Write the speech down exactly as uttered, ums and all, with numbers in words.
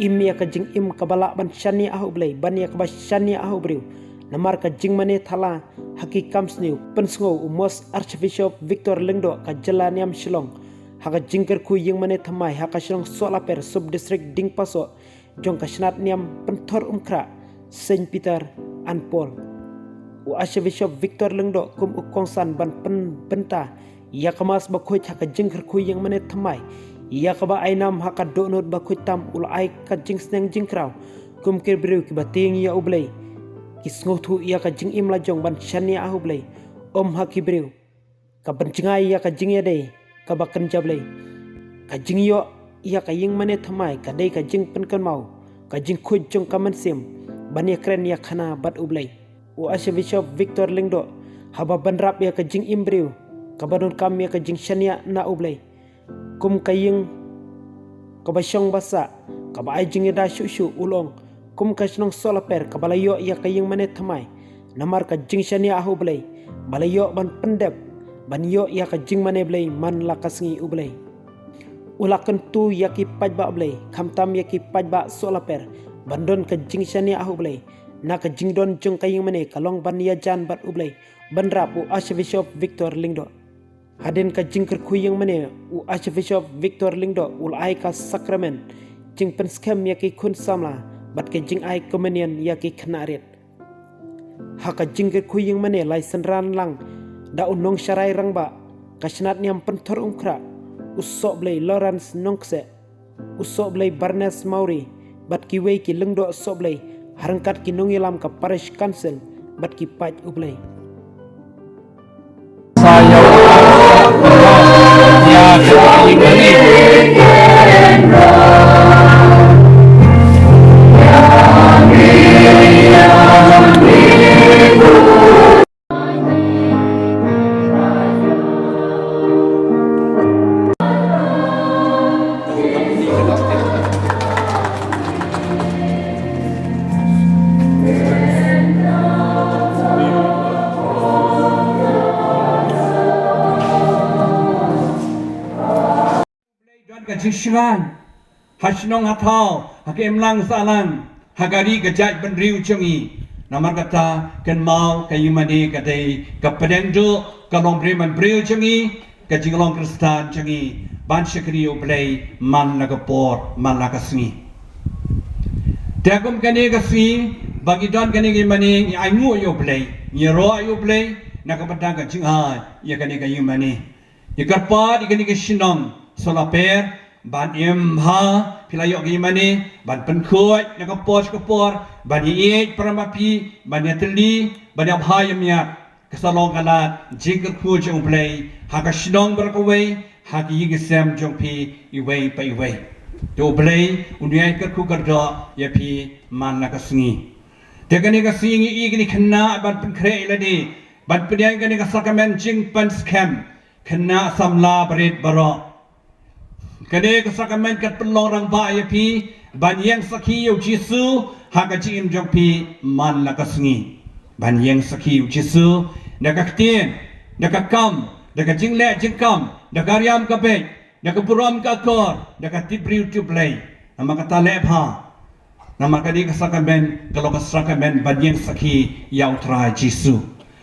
im ïa ka jingim kaba lah ban shaniah ha U Blei ban ïa kaba shaniah ha u briew. Namar ka jingmane thala ha ki kam sniew, pynsngew u Most Archbishop Victor Lyngdoh ka jylla niam Shillong ha ka jingkyrkhu ïingmane thymmai ha ka shnong Sohlaper, Sub District Dingpasoh, jong ka shnat niam Pynthorumkhrah, Saint Peter and Paul. U Archbishop Victor Lyngdoh kum u kongsan ban pynbynta ïa ka Mass bakhuid ha ka jingkyrkhu ïingmane thymmai, ïa kaba ai nam ha ka dohnud bakhuid tam u la ai ka jingsneng jingkraw kum ki briew kiba tieng ïa U Blei, ki sngewthuh ïa ka jingim la jong ban shaniah ha U Blei, ym ha ki briew. Ka ban jngai ïa ka jingïadei kaba kynja Blei. Ka jingïoh ïa ka ïingmane thymmai ka dei ka jingpynkynmaw, ka jingkhuid jong ka mynsiem ban ïakren ïakhana bad U Blei. U Archbishop Victor Lyngdoh haba bynrap ïa ka jingim briew kaba donkam ïa ka jingshaniah na U Blei, kum ka ïing kaba shong ba sah, kaba ai jingïada shuh shuh, u la ong, kum ka shnong Sohlaper kaba la ïoh ïa ka ïingmane thymmai namar ka jingshaniah ha U Blei, ba la ïoh ban pyndep ban ïoh ïa ka jingmane Blei man la ka sngi U Blei. U la kyntu ïa ki paidbah Blei, khamtam ïa ki paidbah Sohlaper, ban don ka jingshaniah ha U Blei. Na ka jingdon jong ka ïingmane ka long ban ïajan bad U Blei, bynrap u Archbishop Victor Lyngdoh. Hadien ka jingkyrkhu ïingmane, u Archbishop Victor Lyngdoh u la ai ka sakramen jingpynskhem ïa ki khun samla bad ka jingai komunion ïa ki khynnah rit. Ha ka jingkyrkhu ïingmane la ïasynran lang da u nongsharai rangbah ka shnat niam Pynthorumkhrah, u Sohblei Lawrence Nongkseh, u Sohblei Barnes Mawrie, bad kiwei ki lyngdoh Sohblei, ha ryngkat ki nongïalam ka Parish Council bad ki paid U Blei. Don ka jingshngaiñ ha shnong ha thaw, ha ka imlang sahlang, ha ka ri ka jaitbynriew jong ngi. Namar kata, kynmaw ka ïingmane ka dei ka pdeng duh ka longbriew manbriew jong ngi, ka jinglong Khristan jong ngi ban shakri ïa U Blei man la ka por man la ka sngi. Te kum kane ka sngi ba ngi don kane ka ïingmane, ngi ainguh ïa U Blei, ngi ïaroh ïa U Blei na ka bynta ka jingai ïa kane ka ïingmane. Ïa kyrpad ïa kane ka shnong Sohlaper ban im bha, phi la ïoh ka ïingmane ban pynkhuid na ka por sha ka por, ban ïaieit para maphi, ban ïatylli, ban ïabha ïamiat. Ka sa long ka lad jingkyrkhu jong U Blei ha ka shnong baroh kawei, ha ki ïing ki sem jong phi iwei pa iwei. Te U Blei un ïai kyrkhu kyrdoh ïa phi man la ka sngi. Te kane ka sngi ngi ïohi kine ki khynnah ban pynkhreh ïa lade ban pdiang kane ka sakramen jingpynskhem. Khynnah samla barit baroh, kane ka sakramen kan pynlong rangbah ïa phi ban ïeng sakhi ïa U Jisu ha ka jingim jong phi man la ka sngi. Ban ïeng sakhi ïa U Jisu da ka ktien, da ka kam, da ka jingleh jingkam, da ka riam ka beit, da ka burom ka akor, da ka tipbriew tipblei. Namar kata leh bha. Namar kane ka sakramen ka long ka sakramen ban ïeng sakhi ïa U Trai Jisu.